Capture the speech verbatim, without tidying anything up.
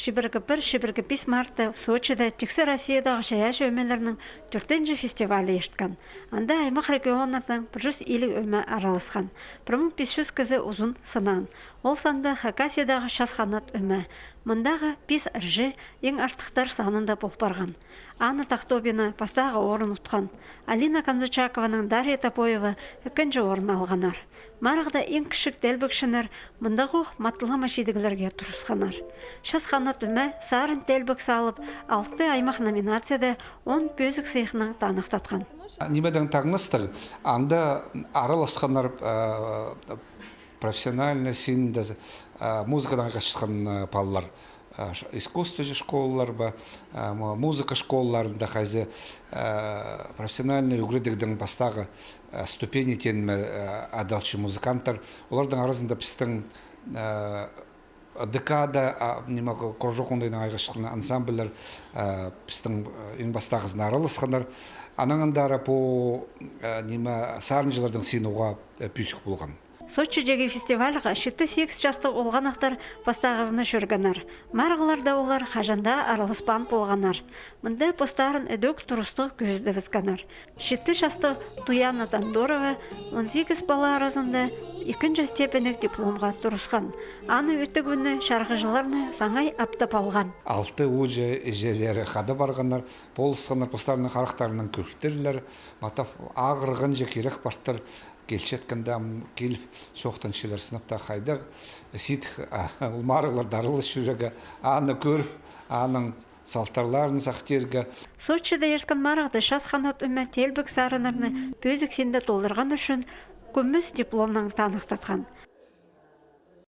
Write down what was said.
Чибіргі пір, чибіргі пис мартта Сочида тиксі Россиядағы чайаачы ӧмелернің тӧртінҷі фестивалі ирткен. Анда аймах регионнардаң пір чӱс илиг ӧме араласхан. Пір муң пис чӱс кізі узун сынаан. Ол санда Хакасиядағы Час ханат ӧме. Мындағы пис ырҷы иң артыхтар санында пол парған. Анна Тахтобина пастағы орын утхан. Алина Канзычакованың Дарья Топоева ікінҷі орын алғаннар. Марығда иң кічіг теелбекчілер мындағох матылама чидіглерге турысханнар. Час ханат ӧме сарын теелбек салып, алты аймах номинацияда он пӧзік сыйыхнаң таныхтатхан. Нимедең таңнастығ, анда араласханнар, э, профессиональный синде, э, музыкадаң айғасчатхан, э, палалар. Э, ш-, искусство школалар ба, э, му-, музыка школаларында хайзы, э, профессиональный ӱгредігнің пастағы, э, ступени тенме, э, адалча музыканттар. Олардың аразында пістің, э, декада, а, ниме, ко-, кружок оңдайнаң айғасчатхан ансамбльлер, э, пістің, э, иң пастағызына араласханнар. Анаң андар пу, э, ниме, сарынҷыларның сыйынуға, э, пӧзік полған. Сочидегі фестивальға читі-сигіс частығ олғанахтар пастағызына чӧргеннер. Марығларда олар хаҷан даа араласпаан полғаннар. Мында постарын ідӧк турыстығ кӧзідібіскеннер. Читі частығ Туяна Дондорова он сигіс пала аразында ікінҷі степеньніг дипломға турысхан. Аны ӧтігені чарғыҷыларны саңай аптап алған. Алты ууҷа іҷелері хада парғаннар, полысханнар, постарының харахтарынаң кӧртірлер, матап ағырғанҷа кирек партыр. Килчеткенде ам киліп, чоохтанчалар сынап таа хайдағ сидік, а, ол марығларда аралас чӧрерге, аны кӧріп, аның салтарларын сахтирға. Сочида ирткен марығда Час ханат ӧме теелбек сарыннарны пӧзік синде толдырған ӱчӱн кӱмӱс дипломнаң таныхтатхан.